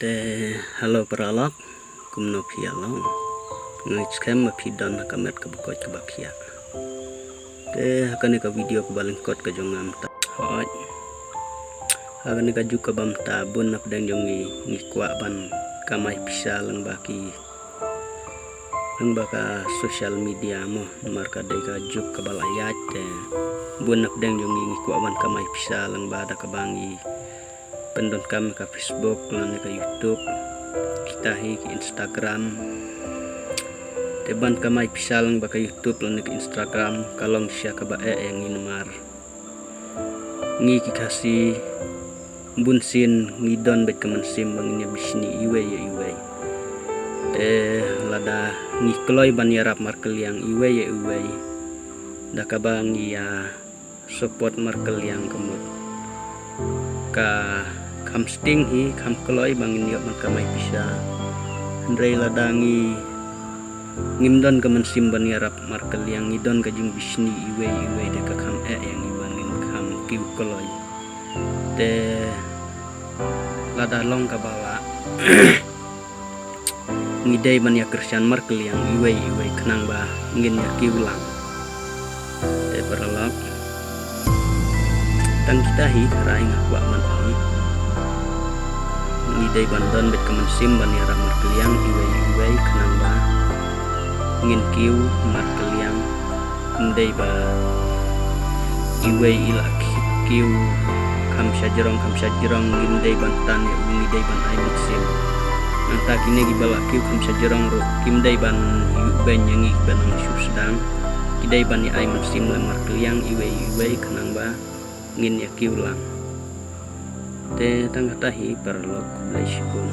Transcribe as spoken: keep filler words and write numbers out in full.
Te hello paralok, kumno phi ïa long? Nga ngeit skhem ba phi don ha ka met kaba koit kaba khiah. Te ha kane ka video kaba lyngkot ka jong nga mynta, hooid, ha kane ka juk kaba mynta bun na pdeng jong ngi ngi kwah ban kamai pisa lyngba ki, lyngba ka social media mo, namar ka dei ka juk kaba la ïaid. Te bun na pdeng jong ngi ngi kwah ban kamai pisa lyngba da kaba ngi pyndonkam ka Facebook lane ka YouTube, kita hi ki Instagram. Te ban kamai pisa lyngba ka YouTube lane ka Instagram ka long shisha kaba eh ïa ngi, namar ngi ki Khasi bunsien ngi don beit ka mynsiem ba ngin ïa bishni iwei ïa iwei. Te lada ngi kloi ban ïarap markylliang iwei ïa iwei da kaba ngi ïa support markylliang ka mut ka kham sting hi, kham kloi ba ngin ïoh ban kamai pisa. Hynrei lada ngi, ngim don ka mynsiem ban ïarap markylliang, ngi don ka jingbishni iwei ïa iwei, te ka kham eh ïa ngi ba ngin kham kiew kloi. Te lada long kaba lah, ngi dei ban ïa kyrshan markylliang iwei ïa iwei khnang ba ngin ïa kiew lang. Te paralok, tang kita hi tharai nga kwah ban ong, ngi dei ban don beit ka mynsiem ban ïarap markylliang iwei ïa iwei khnang ba ngin kiew markylliang. Ym dei ba iwei i la ki-, kiew kham shajrong kham shajrong, ngim dei ban tan ïa u, ngi dei ban ai mynsiem. Nangta kine kiba la kiew kham shajrong ruh kim dei ban ïuh beiñ ïa ngi kiba nang shu sdang. Ki dei ban ïa ai mynsiem lem markylliang iwei ïa iwei khnang ba ngin ïa kiew lang. Te tang kata hi paralok, khublei shibun.